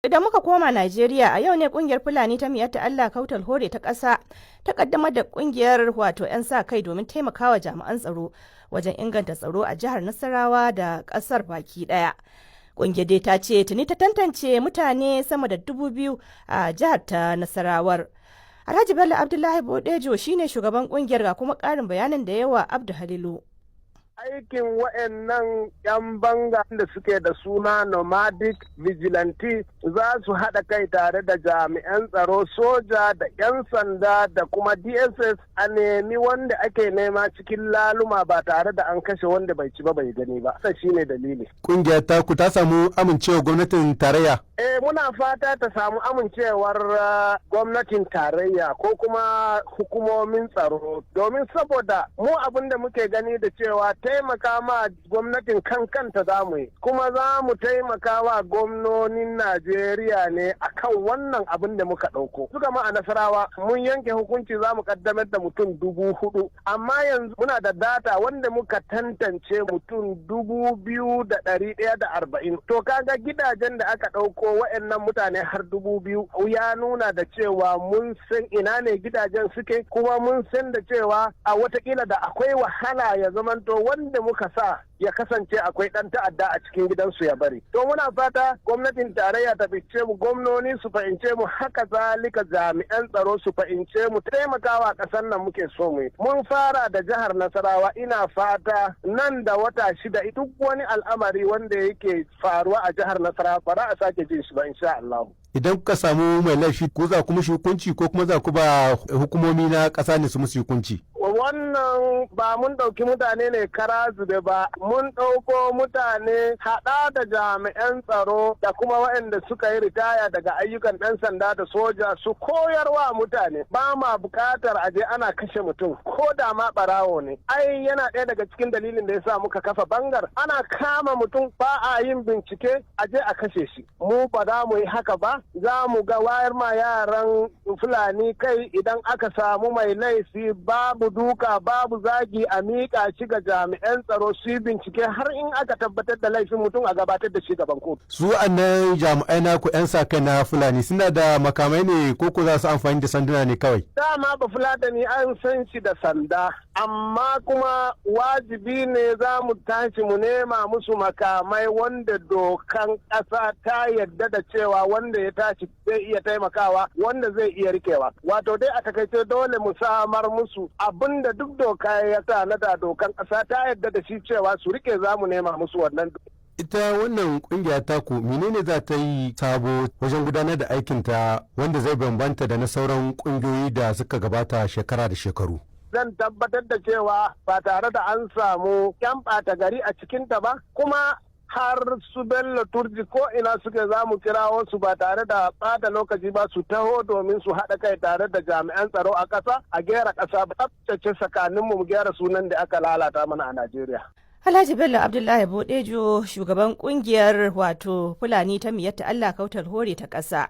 Idan muka koma Najeriya, a yau ne kungiyar Fulani ta Miyatta Allah Kautal Hore ta ƙasa ta kaddamar da kungiyar, wato 'yan sa kai, domin taimakawa jami'an tsaro wajen inganta tsaro a jihar Nasarawa da ƙasar baki ɗaya. Kungiyar dai ta ce tuni ta tantance mutane sama da 2,000 a jihar ta Nasarawar. Alhaji Bello Abdullahi Bodejo shine shugaban kungiyar, ga kuma ƙarin bayanin da yawa Abdu Halilu. Aikin wa'annan 'yan banga da suke da suna nomadic vigilante za su haɗa kai tare da jami'an tsaro, soja da 'yan sanda da kuma DSS, a nemi wanda ake nema cikin laluma ba tare da an kashe wanda bai ci ba bai gani ba. Shi shine dalili. Kungiyar taku ta samu amincewa gwamnatin tarayya? Eh, muna fata ta samu amincewar gwamnatin tarayya ko kuma hukumomin tsaro, domin saboda mu abin da muke gani da cewa taimaka ma gwamnatin kan kanta za mu yi, kuma za mu taimaka wa gwamnonin Najeriya ne akan wannan abin da muka ɗauko. Suka ma a Nasarawa mun yanke hukunci za mu kaddamar da mutum 4,000, amma yanzu muna da data wanda muka tantance mutum 2,140. To kaga gidajen da aka ɗauko wa'annan mutane har 2,000 ya nuna da cewa mun san ina ne gidajen suke, kuma mun san da cewa a watakila da akwai wahala ya zamanto wanda muka sa ya kasance akwai ɗan ta'adda a cikin gidansu ya bari. To muna fata gwamnatin tarayya ta fice mu, gwamnoni su fahimce mu, haka zalika jami'an tsaro su fahimce mu. Taimakawa ƙasar nan muke so mu yi. Mun fara da jihar Nasarawa, ina fata nan da wata 6 duk wani al'amari wanda yake faruwa a jihar Nasarawa ba za a sake jin shi ba, insha Allah. Idan kuka samu mai laifi, ko za ku mishi hukunci ko kuma za ku ba hukumomi na ƙasa ne su musu hukunci? Wannan ba mun ɗauki mutane ne kara zube ba, mun ɗauko mutane haɗa da jami'an tsaro da kuma waɗanda suka yi ritaya daga ayyukan ɗan sanda da soja su koyarwa mutane. Ba ma buƙatar aje ana kashe mutum ko da ma ɓarawo ne. Ai yana ɗaya daga cikin dalilin da yasa muka kafa bangar. Ana kama mutum, ba a yin bincike, aje a kashe shi. Mu ba za mu yi haka ba. Za mu ga wayar ma yaran Fulani kai, idan aka samu mai laifi, babu duka babu zagi, a miƙa shi ga jami'an tsaro su yi bincike har in aka tabbatar da laifin mutum a gabatar da shi gaban kotu. Su annan jami'ai naku 'yan sa kai na Fulani suna da makamai ne ko ko za su amfani da sanduna ne kawai? Dama ba Fulatani an san shi da sanda, amma kuma wajibi ne za mu tashi mu nema musu makamai wanda dokan ƙasa ta yarda da cewa wanda ya tashi zai iya taimakawa, wanda zai iya rikewa. Wato dai a takaice dole mu samar musu abin da duk doka ya tanada, dokan ƙasa ta yarda da shi cewa su rike, za mu nema musu wannan. Ita wannan kungiya taku, menene za ta yi sabo wajen gudanar da aikinta wanda zai bambanta da na sauran kungiyoyi da suka gabata shekara da shekaru? Zan tabbatar da cewa ba tare da an samu 'yan ɓata gari a cikinta ba, kuma har su Bello Turji ko ina suke za mu kirawo su ba tare da ɓata lokaci ba su taho domin su haɗa kai tare da jami'an tsaro a ƙasa, a gera ƙasa, tsabtace tsakaninmu, mu gyara sunan da aka lalata mana a Najeriya. Alhaji Bello Abdullahi Bodejo, shugaban kungiyar wato Fulani ta Miyatta Allah Kautal Hore ta ƙasa.